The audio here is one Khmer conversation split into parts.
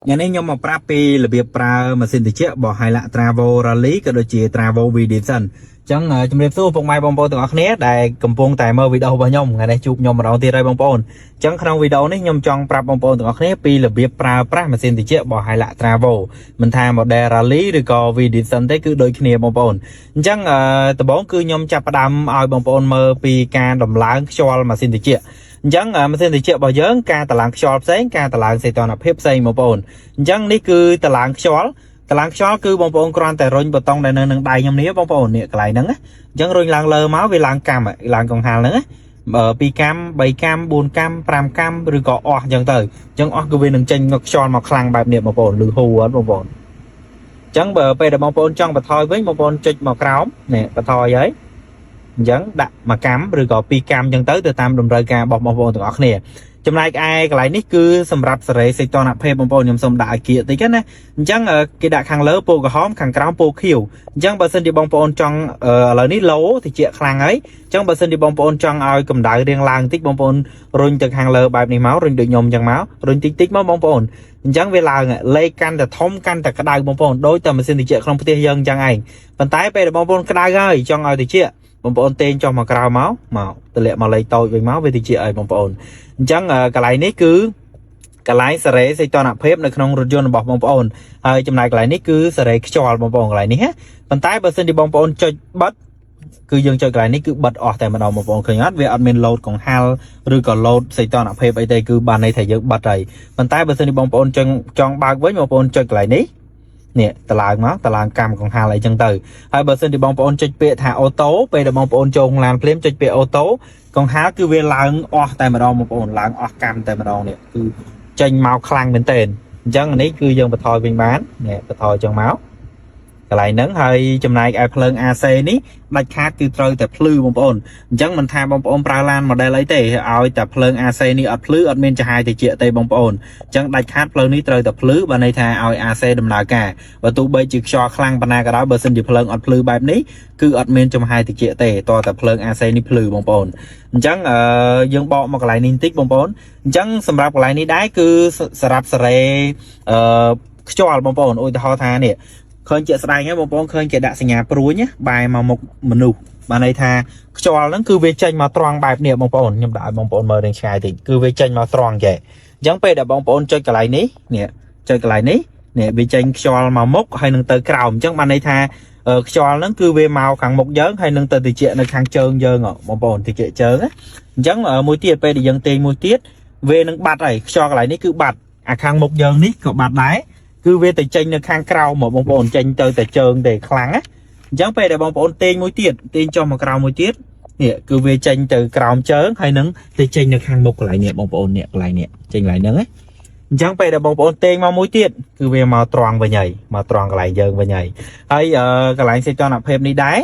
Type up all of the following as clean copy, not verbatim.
ថ្ងៃនេះខ្ញុំមកប្រាប់ពីរបៀបប្រើម៉ាស៊ីនត្រជាក់របស់ Hilux Travo Rally ក៏ដូចជា Travo V Edition អញ្ចឹងជំរាបសួរពុកម៉ែបងប្អូនទាំងអស់គ្នាដែលកំពុងតែមើលវីដេអូរបស់ខ្ញុំថ្ងៃនេះជួបខ្ញុំម្ដងទៀតហើយបងប្អូនអញ្ចឹងក្នុងវីដេអូនេះខ្ញុំចង់ប្រាប់បងប្អូនទាំងអស់គ្នាពីរបៀបប្រើប្រាស់ម៉ាស៊ីនត្រជាក់របស់ Hilux Travo មិនថា model Rally ឬក៏ V Edition ទេគឺដូចគ្នាបងប្អូនអញ្ចឹងដំបូងគឺខ្ញុំចាប់ផ្ដើមឲ្យបងប្អូនមើលពីការដំឡើងខ្យល់ម៉ាស៊ីនត្រជាក់អញ្ចឹងម៉ាស៊ីនត្រជាក់របស់យើងការតម្លើងខ្យល់ផ្សេងការតម្លើងសីតុណ្ហភាពផ្សេងបងប្អូនអញ្ចឹងនេះគឺតម្លើងខ្យល់តម្លើងខ្យល់គឺបងប្អូនគ្រាន់តែរុញប៊ូតុងដែលនៅនឹងដៃខ្ញុំនេះបងប្អូននេះកន្លែងហ្នឹងណាអញ្ចឹងរុញឡើងលើមកវាឡើងកាំឡើងកង្ហាលហ្នឹងណា2កាំ3កាំ4កាំ5កាំឬក៏អស់អញ្ចឹងទៅអញ្ចឹងអស់គឺវានឹងចេញមកខ្យល់មកខ្លាំងបែបនេះបងប្អូនឬហូរអត់បងប្អូនអញ្ចឹងបើពេលដែលបងប្អូនចង់បន្ថយវិញបងប្អូនចុចមកក្រោមនេះបន្ថយហើយអញ្ចឹងដាក់មួយកាំឬក៏ពីរកាំអញ្ចឹងទៅទៅតាមតម្រូវការរបស់បងប្អូនទាំងអស់គ្នាចំណែកឯកន្លែងនេះគឺសម្រាប់សេរីសីតុណ្ហភាពបងប្អូនខ្ញុំសូមដាក់ឲ្យគៀកតិចណាអញ្ចឹងគេដាក់ខាងលើពណ៌ក្រហមខាងក្រោមពណ៌ខៀវអញ្ចឹងបើសិនជាបងប្អូនចង់ឥឡូវនេះឡូតិចខ្លាំងហើយអញ្ចឹងបើសិនជាបងប្អូនចង់ឲ្យកម្ដៅរៀងឡើងតិចបងប្អូនរុញទៅខាងលើបែបនេះមករុញដូចខ្ញុំអញ្ចឹងមករុញតិចតិចមកបងប្អូនអញ្ចឹងវាឡើងលេខកាន់តែធំកាន់តែក្ដៅបងប្អូនដូចតែម៉ាស៊ីនត្រជាក់ក្នុងផ្ទះយើងអញ្ចឹងឯងប៉ុន្តែពេលដែលបងប្អូនក្ដៅហើយចង់ឲ្យត្រជាក់បងប្អូនទាញចុះមកក្រៅមកមកតម្លាក់មកលេខតូចវិញមកវាត្រជាក់ឲ្យបងប្អូនអញ្ចឹងកន្លែងនេះគឺកន្លែងសេរីសីតុណ្ហភាពនៅក្នុងរថយន្តរបស់បងប្អូនហើយចំណែកកន្លែងនេះគឺសេរីខ្យល់បងប្អូនកន្លែងនេះណាប៉ុន្តែបើសិនជាបងប្អូនចុចបិទគឺយើងចុចកន្លែងនេះគឺបិទអស់តែម្ដងបងប្អូនឃើញអត់វាអត់មានលោតកង្ហាល់ឬក៏លោតសីតុណ្ហភាពអីទេគឺបានន័យថាយើងបិទហើយប៉ុន្តែបើសិនជាបងប្អូនចង់ចង់បើកវិញបងប្អូនចុចកន្លែងនេះនេះតឡើងមកតឡើងកម្មកង្ហាលអីចឹងទៅហើយបើសិនជាបងប្អូនចុចពាក្យថា auto ពេលដែលបងប្អូនចូលក្នុងឡានភ្លាមចុចពាក្យ auto កង្ហាលគឺវាឡើងអស់តែម្ដងបងប្អូនឡើងអស់កម្មតែម្ដងនេះគឺចេញមកខ្លាំងមែនទែនអញ្ចឹងនេះគឺយើងបន្ថយវិញបាននេះបន្ថយចឹងមកកន្លែងហ្នឹងហើយចំណែកឯភ្លើង AC នេះដាច់ខាតគឺត្រូវតែភ្លឺបងប្អូនអញ្ចឹងមិនថាបងប្អូនប្រើឡាន model អីទេឲ្យតែភ្លើង AC នេះអត់ភ្លឺអត់មានចំហាយតិចទេបងប្អូនអញ្ចឹងដាច់ខាតភ្លើងនេះត្រូវតែភ្លឺបើន័យថាឲ្យ AC ដំណើរការបើទោះបីជាខ្យល់ខ្លាំងប៉ុណ្ណាក៏ដោយបើសិនជាភ្លើងអត់ភ្លឺបែបនេះគឺអត់មានចំហាយតិចទេតតែភ្លើង AC នេះភ្លឺបងប្អូនអញ្ចឹងអឺយើងបកមកកន្លែងនេះបន្តិចបងប្អូនអញ្ចឹងសម្រាប់កន្លែងនេះដែរគឺសម្រាប់សេរីអឺខ្យល់បងប្អូនឧទាហរណ៍ថានេះឃើញជាក់ស្ដែងហើយបងប្អូនឃើញគេដាក់សញ្ញាព្រួញណាបែរមកមុខមនុស្សបានន័យថាខ្យល់ហ្នឹងគឺវាចេញមកត្រង់បែបនេះបងប្អូនខ្ញុំដាក់ឲ្យបងប្អូនមើលរៀងឆ្ងាយតិចគឺវាចេញមកត្រង់ចេះអញ្ចឹងពេលដែលបងប្អូនចុចកន្លែងនេះនេះចុចកន្លែងនេះនេះវាចេញខ្យល់មកមុខហើយនឹងទៅក្រោមអញ្ចឹងបានន័យថាខ្យល់ហ្នឹងគឺវាមកខាងមុខយើងហើយនឹងទៅតិចនៅខាងជើងយើងបងប្អូនតិចជើងណាអញ្ចឹងមួយទៀតពេលដែលយើងទាញមួយទៀតវានឹងបាត់ហើយខ្យល់កន្លែងនេះគឺបាត់អាខាងមុខយើងនេះក៏បាត់ដែរគឺវាទៅចេញនៅខាងក្រោមមកបងប្អូនចេញទៅតែជើងទេខ្លាំងណាអញ្ចឹងពេលដែលបងប្អូនទាញមួយទៀតទាញចុះមកក្រោមមួយទៀតនេះគឺវាចេញទៅក្រោមជើងហើយនឹងទៅចេញនៅខាងមុខកន្លែងនេះបងប្អូននេះកន្លែងនេះចេញកន្លែងហ្នឹងណាអញ្ចឹងពេលដែលបងប្អូនទាញមកមួយទៀតគឺវាមកត្រង់វិញហើយមកត្រង់កន្លែងយើងវិញហើយហើយកន្លែងសីតុណ្ហភាពនេះដែរ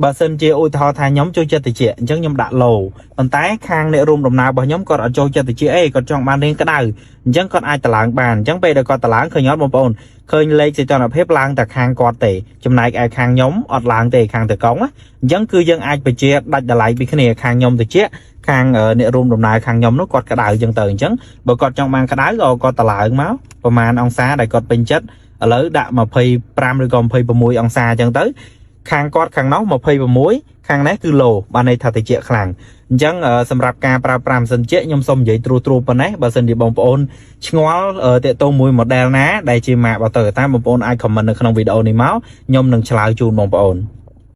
បើសិនជាឧទាហរណ៍ថាខ្ញុំចូលចិត្តតិចអញ្ចឹងខ្ញុំដាក់ low ប៉ុន្តែខាងអ្នករួមដំណើររបស់ខ្ញុំគាត់អត់ចូលចិត្តតិចអីគាត់ចង់បានរៀងក្តៅអញ្ចឹងគាត់អាចតឡើងបានអញ្ចឹងពេលដែលគាត់តឡើងឃើញអត់បងប្អូនឃើញលេខសីតុណ្ហភាពឡើងតែខាងគាត់ទេចំណែកឯខាងខ្ញុំអត់ឡើងទេខាងតកុងណាអញ្ចឹងគឺយើងអាចបញ្ជាដាច់តម្លៃពីគ្នាខាងខ្ញុំតិចខាងអ្នករួមដំណើរខាងខ្ញុំនោះគាត់ក្តៅអញ្ចឹងទៅអញ្ចឹងបើគាត់ចង់បានក្តៅក៏គាត់តឡើងមកប្រហែលអង្សាដែលគាត់ពេញចិត្តឥឡូវដាក់25ឬក៏26អង្សាអញ្ចឹងទៅខាងគាត់ខាងនោះ26ខាងនេះគឺ low បានន័យថាតិចខ្លាំងអញ្ចឹងសម្រាប់ការប្រើប្រាស់ម៉ាស៊ីនជែកខ្ញុំសូមនិយាយត្រួសត្រាសប៉ុណ្ណេះបើសិនជាបងប្អូនឆ្ងល់តាក់ទងមួយ model ណាដែលជាម៉ាករបស់ Toyota បងប្អូនអាច comment នៅក្នុងវីដេអូនេះមកខ្ញុំនឹងឆ្លើយជូនបងប្អូន។